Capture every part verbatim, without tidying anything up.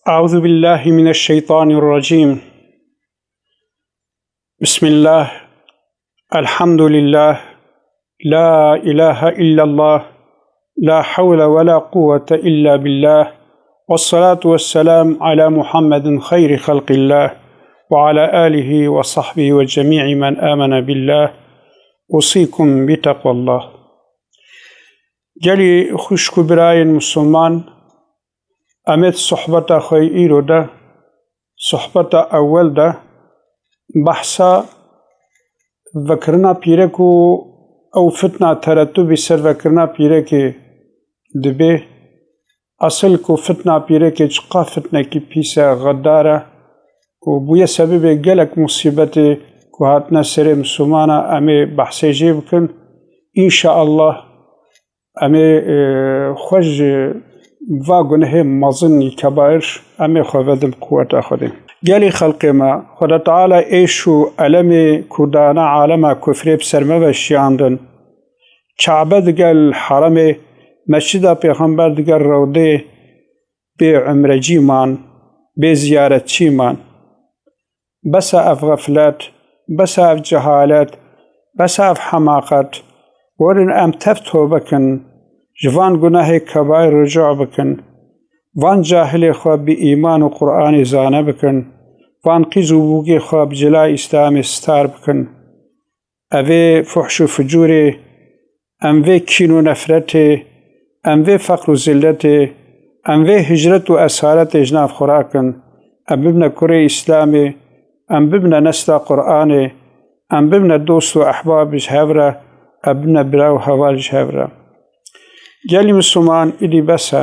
أعوذ بالله من الشيطان الرجيم. بسم الله. الحمد لله. لا إله إلا الله. لا حول ولا قوة إلا بالله. والصلاة والسلام على محمد خير خلق الله وعلى آله وصحبه وجميع من آمن بالله. أوصيكم بتقوى الله. Gelî xwişk û birayên Misliman, em ê di sohbeta xwe yê îro de, sohbeta ewel de, behsa vekirina pîrek û ew fitna teretubî ser vekirina pîrekê dibe. Esil ku fitna pîrekê çiqa fitnekî pîs e, xedar e û bûye sebebê gelek musîbetê ku hatine serê Mislimana, em ê behsê jê bikin. Înşaallah, em ê, e, xwe ji va gunehê mezin yî kebair, em ê xwe vedin bi quweta Xwedê. Gelî xelqê me, Xweda Teala êş û elemê ku dane alema kufrê bi ser me ve şiyandin. Kabe digel heremê, mescida Pêxember digel rewdê bê umrecî man, bê ziyaretçî man. Bes e ev xeflet, bes e ev cehalet, bes e ev hemaqet. Werin em tev tobe kin, ji van gunehê kebair rucu bikin. Van cahilê xwe bi îman û Qur'anê zane bikin. Van qîz û bûgê xwe bi cila Îslamê star bikin. Evê fuhş û fucûrê, em vê kîn û nefretê, em vê feqr û zilletê, em vê hicret û esaretê ji nav xwe rakin. Em bibine kurê Îslamê, em bibine nesla Qur'anê, em bibine dost û ehbab ji hev re, em bibine bira û heval ji hev re. Gelî Misliman, îdî bes e.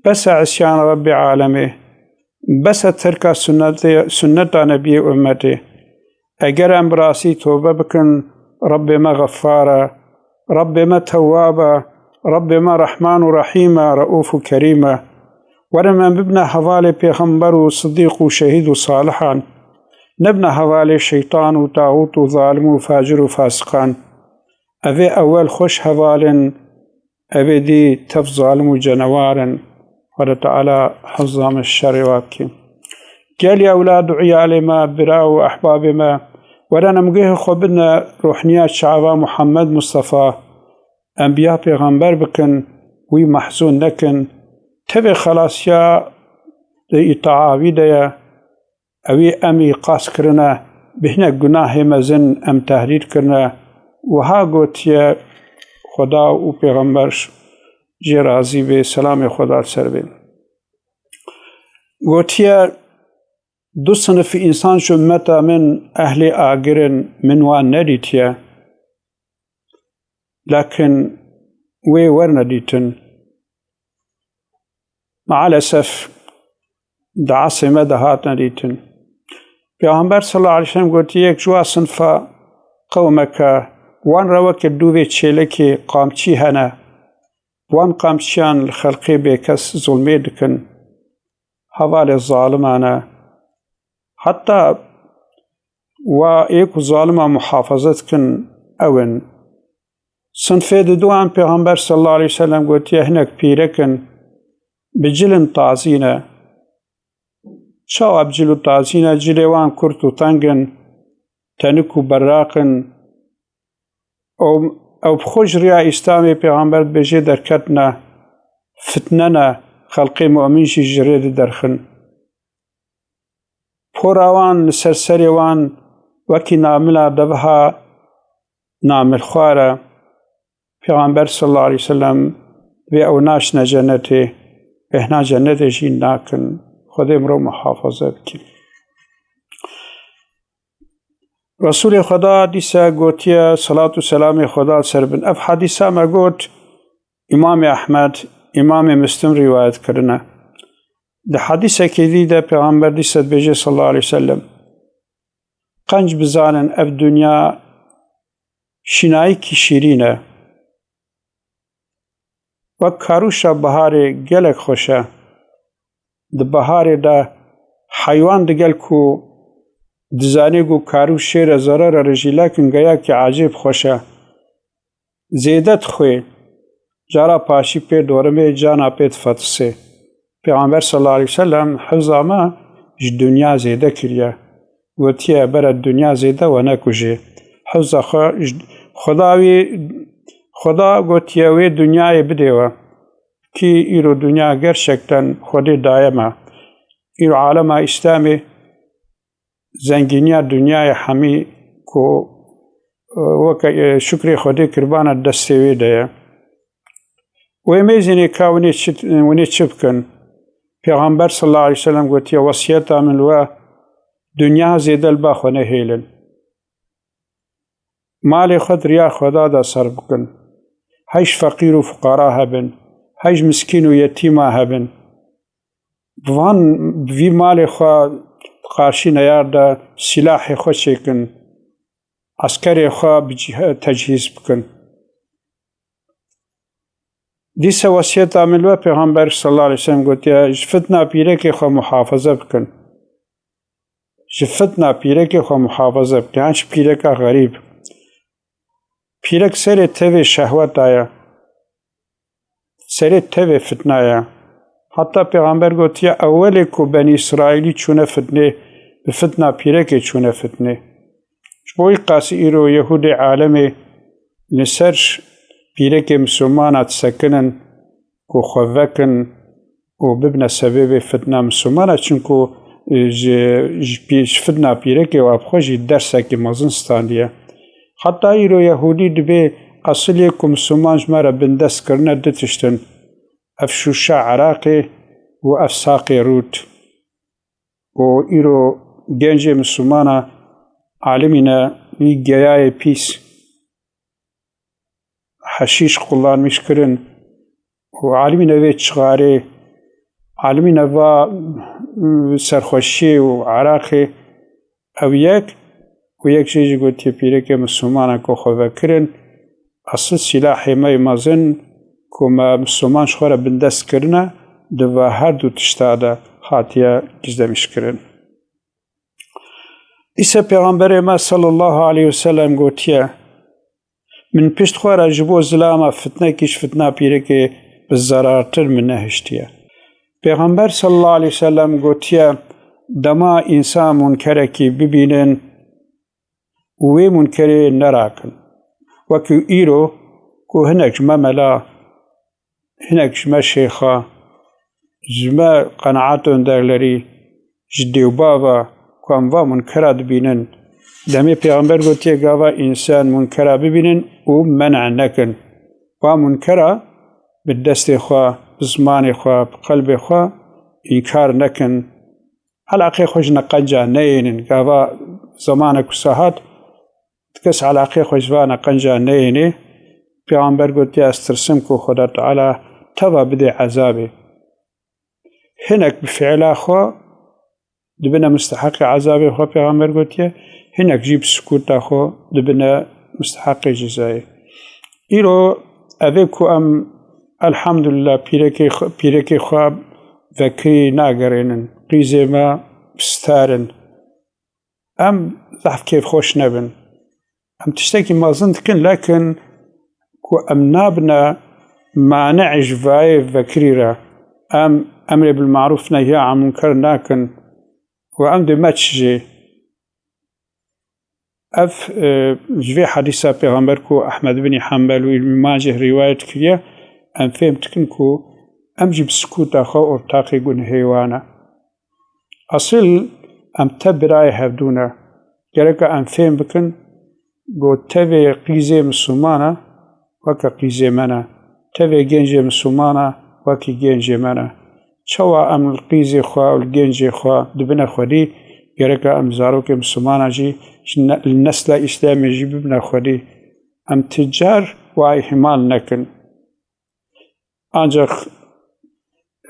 Bes e îsyana Rebbê alemê. Bes e terka sunnetê, sunneta Nebiyê ummetê. Eger em bi rastî tobe bikin, Rebbê me xefar e, Rebbê me tewwab e, Rebbê me Rehman û Rehîm e, Reûf û Kerîm e. Werin em bibine hevalê Pêxember û Sidîq û şehîd û salihan. Nebine hevalê şeytan û taxût û zalim û facir û fasiqan. Evê ewel xweş heval in, evê dî tev zalim û cenewar in. Xweda Teala hifza me ji şerê wa bike. Gelî ewlad û îyalê me, bira û ehbabê me, werin em guhê xwe bidine ruhniya çava Muhammed Mustafa, enbiya pêxember bikin, wî mehzûn nekin. Tevê xelasiya di îtaa wî de ye. Ewî em îqaz kirine, bi hinek gunahê mezin em tehdîd kirine. Wiha gotiye, Xweda û Pêxember jê razî bê, selamê Xweda li ser bê. Gotiye, du sinif însan ji ummeta min ehlê agir in, min wan nedîtiye. Lakin wê werne dîtin. Maalesef di esrê me de hatine dîtin. Pêxember sallallahu aleyhi ve sellem gotiye, yek ji wa sinfa qewmeke wan re weke dûvê çêlekê qamçî hene. Wan qamçiyan li xelqê bêkes zulmê dikin. Hevalê zaliman e. Heta wa ê ku zalima muhafaza dikin ew in. Sinfê diduyan Pêxember sallallahu aleyhi ve sellem gotiye, hinek pîrek in, bi cil in tazî ne. Çawa bi cil û tazî ne? Cilê wan kurt û teng in, tenik û berraq in. Ew, ew bi xwe ji riya Îslamê Pêxember dibêje derketine, fitne ne, xelqê mu'min jî ji rê diderxin. Pora wan li ser serê wan wekî namila deviha namilxwar e. Pêxember sallallahu aleyhi ve sellem vê ew naçine cennetê, bêhna cennetê jî nakin. Xwedê mirov muhafaza bike. Resulê Xweda dîsa gotiye, salat û selamê Xweda li ser bin. Ev hadîsa me got, Îmamê Ehmed, Îmamê Muslim rîwayet kirine. Di hadîsekê dî de Pêxember dîsa dibêje sallallahu aleyhi ve sellem, qenc bizanin ev dinya şînayîkî şîrîn e. Wek karûşa biharê gelek xweş e. Di biharê de heywan digel ku dizanê ku karûş şêr e, zerar e, rê jî, lakin geyakî ecêb xweş e. Zêde dixwê, cara paşî pê dorimê, cana pê difetisê. Pêxember sallallahu aleyhi ve sellem hifza me ji dinya zêde kiriye. Gotiye, bere dinya zêde we nekujê. Hifza xwe ji Xweda wî, Xweda gotiye wê dinyayê bidê we. Kî îro dinya gerçekten Xwedê daye me. Îro alema Îslamê zengîniya dinyayê hemî ku, e, weke, e, şukrê Xwedê kiribana destê wê de ye. Wê mêzînê ka winê çi, winê çi bikin? Pêxember sallallahu aleyhi ve sellem gotiye, wesiyeta min li we, dinya zêde li ba xwe nehêlin. Malê xwe di riya Xweda de serf bikin. Hej feqîr û fuqara hebin, hej miskîn û yetîma hebin. Bi van, bi vî malê xwe qarşî neyar de sîlahê xwe çêkin, eskerê xwe bi cih-, tecihîz bikin. Dîsa wesiyeta min li we Pêxember sallallahu aleyhi ve sellem gotiye, ji fitna pîrekê xwe muhafaza bikin. Ji fitna pîrekê xwe muhafaza bikin. Yan ji pîreka xerîb. Pîrek serê tevê şehweta ye. Serê tevê fitna ye. Heta Pêxember gotiye, ewelê ku Benî Îsraîlî çûne fitnê, bi fitna pîrekê çûne fitnê. Ji bo wî qasî îro Yehûdê alemê li ser pîrekê Mislimana disekinin ku xwe vekin û bibine sebebê fitna Mislimana, çinku, e, ji, ji pî-, ji fitna pîrekê û ev xwe jî dersekê mezin standiye. Heta îro Yehûdî dibê esil yê ku Misliman ji me re bindest kirine du tişt in. Ev şûşa Iraqê û ev saqê rût. Û îro gencê Mislimana alimîne wî geyayê pîs, heşîş kullanmîş kirin û alimîne vê çixarê, alimîne va, ıı, serxweşiyê û Iraqê, ew yek, û yek jê jî gotiye pîrekê Mislimana ku xwe vekirin, esil sîlahê me yê mezin ku me Misliman ji xwe re bindest kirine, di va her du tişta de hatiye gizdemîş kirin. Îsa Pêxemberê me sallallahu aleyhi ve sellem gotiye, min pişt xwe re ji bo zilama fitnekî ji fitna pîrekê bi zerartir min nehiştiye. Pêxember sallallahu aleyhi ve sellem gotiye, dema însan munkerekî bibînin û wê munkerê nerakin. Wekî îro ku hinek ji me mela, hinek ji me şêxa, ji me qenaat önderlerî, ji dê û bava ku em va munkera dibînin. Demê Pêxember gotiye, gava însan munkera bibînin û men'a nekin. Va munkera bi destê xwe, bi zimanê xwe, bi qelbê xwe înkar nekin. Elaqê xwe ji neqenca neyênin. Gava zemanek wisa hat, kes elaqê xwe ji va neqenca neyênê. Pêxember gotiye, ez tirsim ku Xweda Teala teva bidê ezabê. Hinek bi fiila xwe dibine musteheqê ezabê xwe, Pêxember gotiye, hinek jî bi sukûta xwe dibine musteheqê cezayê. Îro ev ê ku em, elhamdulillah, pîrekê xwe, pîrekê xwe vekirî nagerênin, qîzê me bi star in. Em zehf kêfxweş nebin. Em tiştekî mezin dikin, lekin ku em nabine mane'ê ji vayê vekirî re. Em emrê bil marûf nehya an munker nakin û em dê meç jê. Ev, e, ji vê hedîsa Pêxember ku Ehmed bin Hanbel û Îbn Maceh rîwayet kiriye, em fêm dikin ku em jî bi sukûta xwe ortaqê gunehê wan e. Esil em tev birayê hevdû ne. Gereka em fêm bikin ku tevê qîzê Mislimana weke qîzê me ne. Tevê gencê Mislimana wekî gencê me ne. Çawa em li qîzê xwe û li gencê xwe dibine xwedî, gereka em zarokê Mislimana jî ji ne-, li nesla Îslamê jî bibine xwedî. Em ti car wa îhmal nekin. Ancak,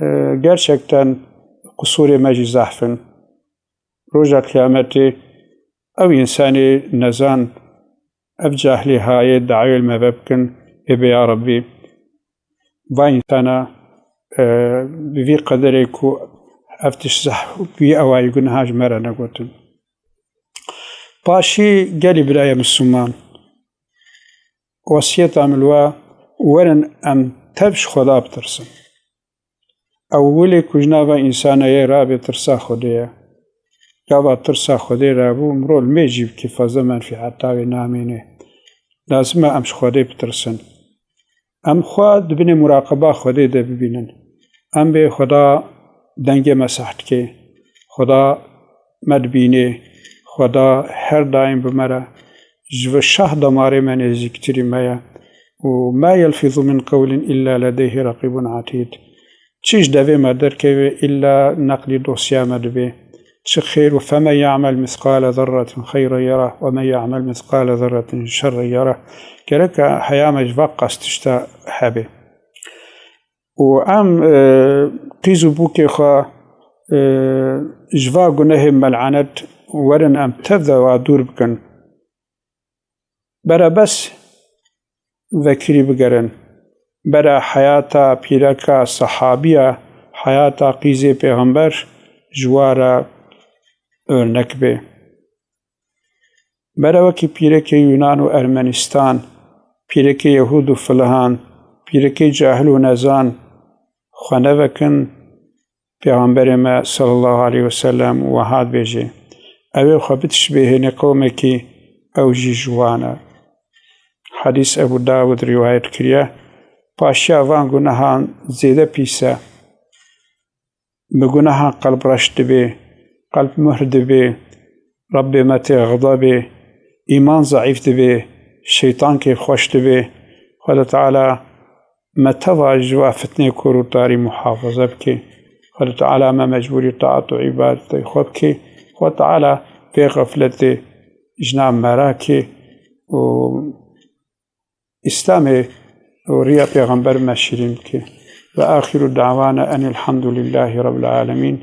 e, gerçekten qusûrê me jî zehf in. Roja Qiyametê ew însanê nezan, ev cahilê hayê dawê li me ve bikin, ê bê ya Rebbî, va însana, e, bi vî qederê ku ev tişt zehf, wî ewayî guneha ji me re negotin. Paşî gelî birayê Misliman, wesiyeta min li we, werin em tev ji Xweda bitirsin. Ewilê ku ji nava însanê ye rabê tirsa Xwedê ye. Gava tirsa Xwedê rabû, mirov li mêj jî bikî fazla menfîeta wê namîne. Lazim e em ji Xwedê bitirsin. Em xwe di binê muraqeba Xwedê de bibînin. Em bê Xweda dengê me seh dike. Xweda me dibîne. Xweda her daîm bi me re. Ji vi şah damarê me nêzîktirî me ye. Û ma yelfizu min qewlin illa ledeyhi reqîbun atîd. Çi ji devê me derkeve, îlla neqlî dosya me dibe. Çi xêr û femen ya'mel mîsqale zerretin xeyren yere ve men ya'mel mîsqale zerretin şerren yere. Gereke heya me ji va qas tişta hebe. Û em, e, qîz û bûkê xwe, e, ji va gunehê melanet werin em tev de wa dûr bikin. Bere bes vekirî bigerin. Bere heyata pîreka sehabiya, heyata qîzê pêxember ji wa re örnek bê. Bere wekî pîrekê Yunan û Ermenistan, pîrekê Yehûd û Filihan, pîrekê cahil û nezan xwe nevekin, Pêxemberê me sallallahu aleyhi ve sellem wiha dibêje, ew ê xwe bitişbihêne qewmekî ew jî ji wan e. Hedîs Ebû Dawud rîwayet kiriye. Paşiya van gunehan zêde pîs e. Bi gunehan qelb reş dibe, qelb muhr dibe, Rebbê me tê xedebê, îman zeîf dibe, şeytan kêfxweş dibe. Xweda Teala me teva ji va fitnê kor û tarî muhafaza bike. Xweda Teala me mecbûrî taat û îbadetê xwe bike. Xweda Teala vê xefletê ji nav me rake û Îslamê û riya Pêxember me şirîn bike. Ve axiru dawana enilhamdulillahî rabbil alemîn.